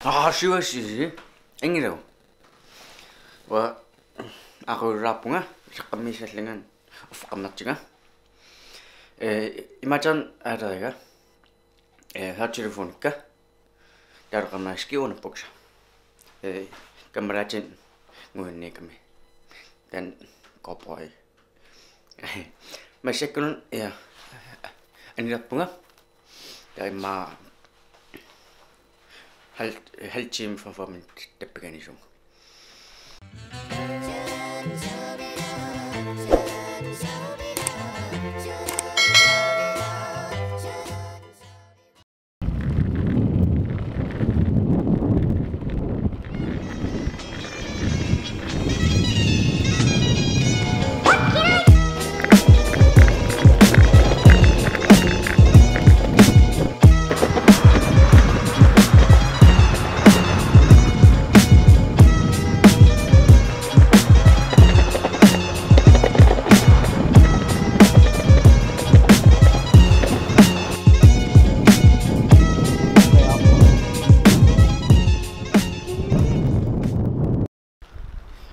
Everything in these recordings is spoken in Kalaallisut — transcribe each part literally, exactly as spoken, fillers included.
Aa, siuassisi. Ingilagu. Uanga aqqusaarpunga, saqqammiissallunga, uffeqqammertunga. Ee, imaattoq aaleriga. Ee, høretelefonikka. Taava qanoq skiunneq bukser. Ee, kammalaatinik nguinniikkami. Taanna cowboy. Massakkut, ja. Anilerpunga. Taava immaqa halv, halv time, femogfyrre minut tappikanisu.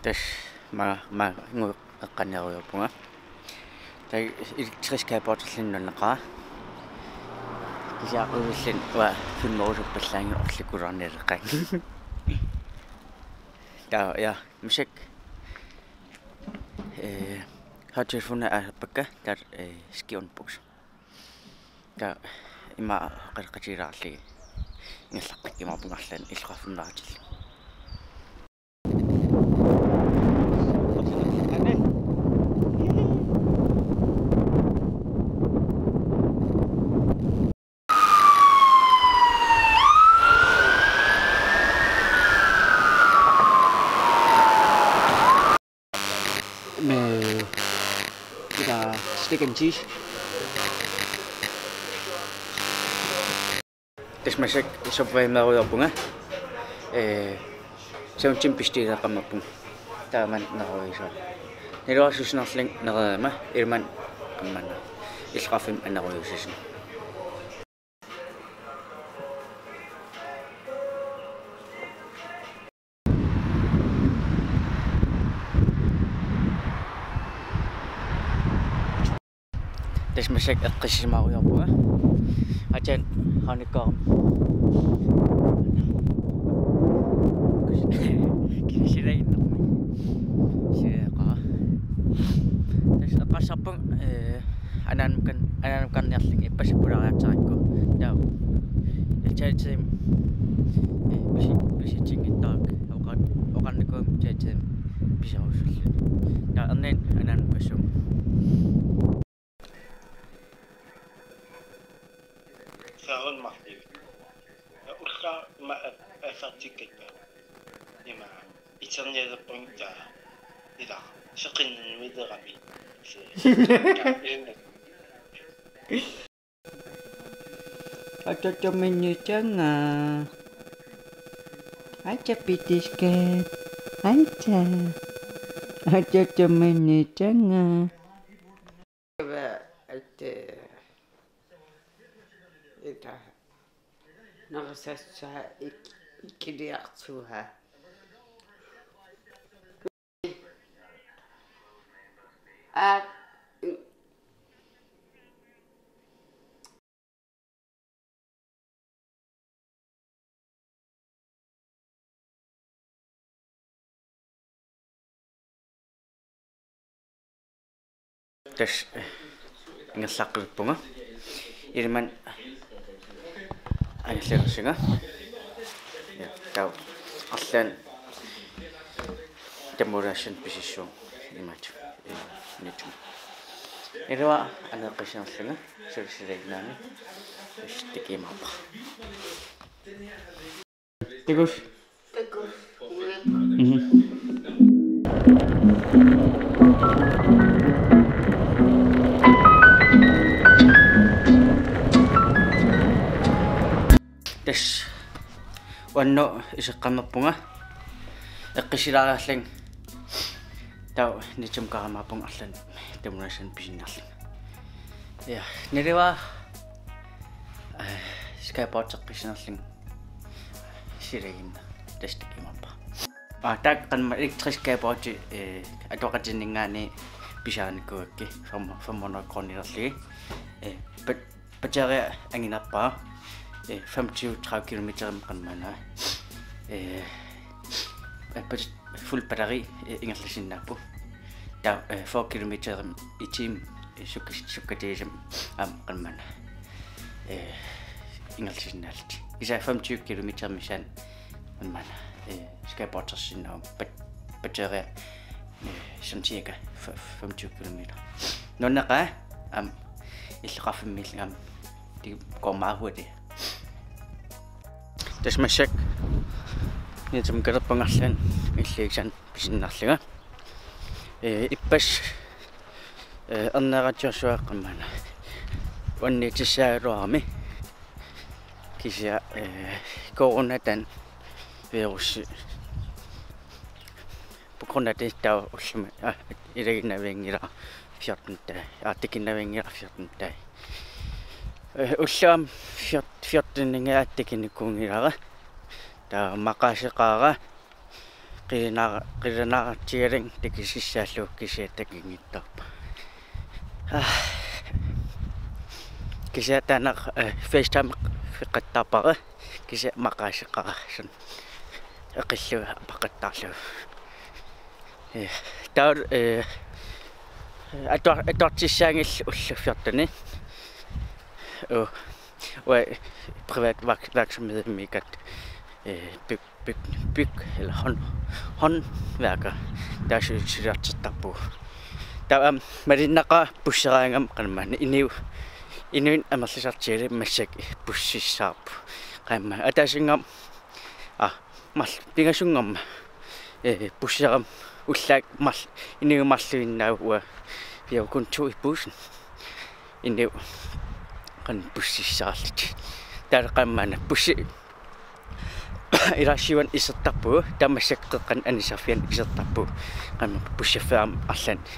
Tassa ma-, ma-, ngu-, eqqaaniarujoorpunga. Taava elektrisk skateboarderluni nuanneqaaq. Kisianni ulluni uanga filmerusuppallaanngilaq, orlukulaarnialeqqaanga. Taava, ja, massakkut, ee, høretelefonit aallappakka, taava, ee, skiunneq bukser. Taava immaqa qeqqatigilaarlugit ingerlaqqikkumaarpunga arlaanni illoqarfimmeeratillugu. Med det der steak and cheese. Tassa massakkut Subway-meerujoorpunga. Ee, seventeen pistiileeqqammerpunga. Taava maanna nererujuusuara. Naluara susinarlunga nereeruma, ila maanna qammanna illoqarfimmi annerujuussassinga. Tassa massakkut eqqissisimaarujoorpunga. Aatsaat Haannikkoorami. Kisilaginnermi. Silaqa. Tassa eqqarsarpunga, ee, anaanamik-, anaanamikkaarniarlunga ippassaq pulaariaatsaarikku. Taava. Alternatiivimmi, ee, pisi-, pisitsinngittarakku. Oqa-, oqarnikuugama alternatiivimmi piserussulluni. Taava erniinnaq anaanamikkaassuunga. Saarun Martin. Ullaaq ima a-, asartikkatta. Ima iternialerpunga ila seqinnuilerami. Atotominitanga. Aatsaat pitiska. Aatsaat. Atotominitanga. Ava atte ita. Narisassaa ik-, ikiliartuha. Aa. Tassa, eh, ingerlaqqippunga. Ila maanna angerlarsinga. Ja, taava arlaanni tammulaassani pisissuunga imaattoq. Imaattoq. Ilua aneeqqissinarlunga, sulissilaginnaani. Tassa takuumaarpara. Takuss. Takuss. Mhm. Tassa uannut iseqqammerpunga. Eqqissilaariarlunga. Taava Natsumik karamaapput arlaanni tammulaassani pisinnarlunga. Ja, naluara, eh, skateboardeqqissinnarlunga. Silaginna. Tassa takuumaarpara. Aa, taakku qanma elektrisk skateboardi, eh, atuaqatinninngaanniit pisaanikkuugakkit fem-, femhundrede kroonilerlugit. Eh, bat-, batteria anginerpaaq, eh, femogtyve tredive kilometer qanmaana. Eh, eh, bat-, fuld batteri, eh, ingerlasinnaapput. Taava, eh, fyrre kilometer i timen, eh, sukkas-, sukkatigisumik aamma qanmaana. Eh, ingerlasinnaallutik. Kisianni femogtyve kilometer missaani qanmaana, eh, skateboardersinnaavugut bat-, batteria, eh, sådan cirka f-, femogtyve kilometer. Nuanneqaaq, aamma illoqarfimmiillunga aamma tigumaarpugut. Tassa massakkut Niutimik kalerpungarlunga illiiksan pisinnarlunga. Eh, ippassaq, eh, ernioratiorsuaq qanmaana. Uanniitissagaluarami. Kisianni, eh, coronataani virusi. På grund af det, taava ullumi, ah, ilaginnavianngilara fjorten dage. Ah, takunnavianngilara fjorten dage. Eh, ullumi fjort-, fjorten-inga takunikuunngilara. Taava maqaaseqaara. Qilanaar-, qilanaaratsiarlunga takussaallugu kisianni takunngitsoorpara. Ah. Kisianni taanna, eh, FaceTime-eqattaarpara. Kisianni maqaaseqaara. Eqillugu apeqqattaarlugu. Eh, taava, eh, atua-, atuartussaanngillat ullut fjorten-it. Oh, uanga privat vak-, virksomhedimiikkatta, eh, byg-, byg-, byg-, eller hånd-, håndværker, taava su-, suliartortarpugut. Taava aamma malinnaqa pusseraangama qanmaana inuit, inuit amerlisartut massakkut pussissavarput. Qanmaana ataasinngaanniit, ah, marl-, pingasunngormat, eh, pusserama ullaakkut marl-, inuit marluinnaat uanga. Vi er jo kun to i bussen. Inuit qanoq pussissaarlutik. Taava qanmaana bussi ilaa siuaani isertarpugut, taava massakkut qeqqani anisarfiani isertarpugut. Qanmaana bussiffiit aamma arlaanni,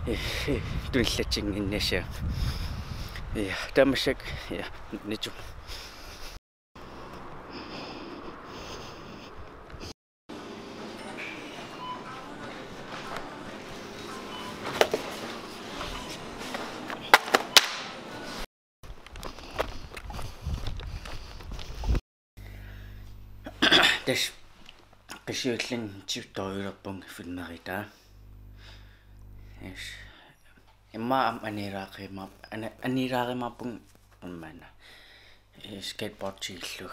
eh, eh, tunillatsinnginnassaagut. Ja, taava massakkut, ja, Niutimik. Tassa qisullin tiutorujulerpunga filmeritaa. Yes. Immaqa aamma anilaarima-, ani-, anilaarimaarpunga qanmaana. Eh, skateboardiillugu.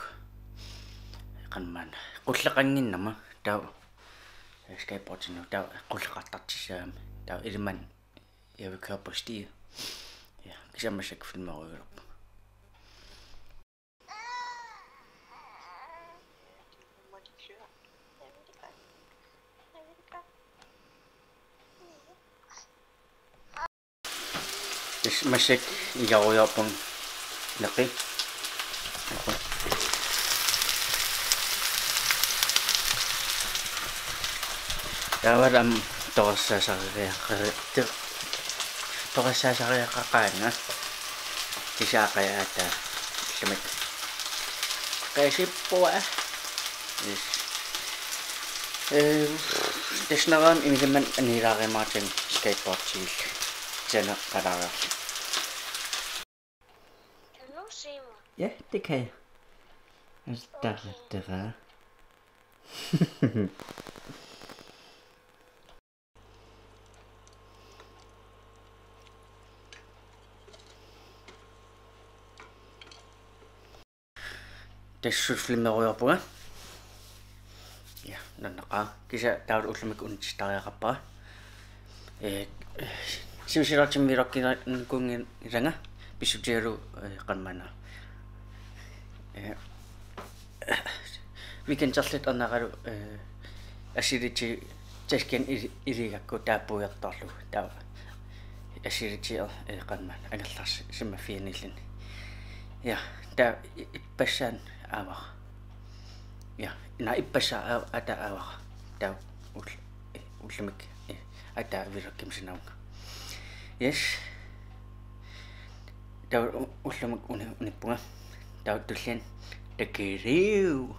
Qanmaana. Qulleqannginnama. Taava. Eh, skateboardinut. Taava. Qulleqartartussaagami. Taava. Ilimanni. Jeg vil køre på sti. Ja. Kisianni massakkut filmerujulerpunga. Tassa massakkut igarujoorpunga neqi. Taava aamma toqassaasariaqari-, ti-, toqassaasariaqaqaanga. Kisianni aataa ullumi. Qisippoq. Yes. Eh, tassa naraam imiliman anilaarimaartunga skateboardiillugu. Saneqqalaarlunga. Kan du se mig? Ja, det kan jeg. Altså, der, okay, der er. Tassa filmerujoorpunga. Ja, nuanneqaaq. Kisianni taava ullumi unitsitariaqarpara. Eh, siusilaartumik vlogginikuunngilanga pissutigalugu, eh, qanmaana. Eh, weekenderluta erneralu, eh, assiliitit taskiani ili-, iligakku taava puiortorlugu. Taava assiliitit, eh, qanmaana angerlarsimaffianniilluni. Ja, taava i-, ippassaani aavara. Ja, naa ippassaa aa-, aataa aavara. Taava ul-, eh, ullumi, eh, aataa vloggimik sanavunga. Yes. Taava u-, ullumi uni-, unippunga. Taava tulliani. Takiliu.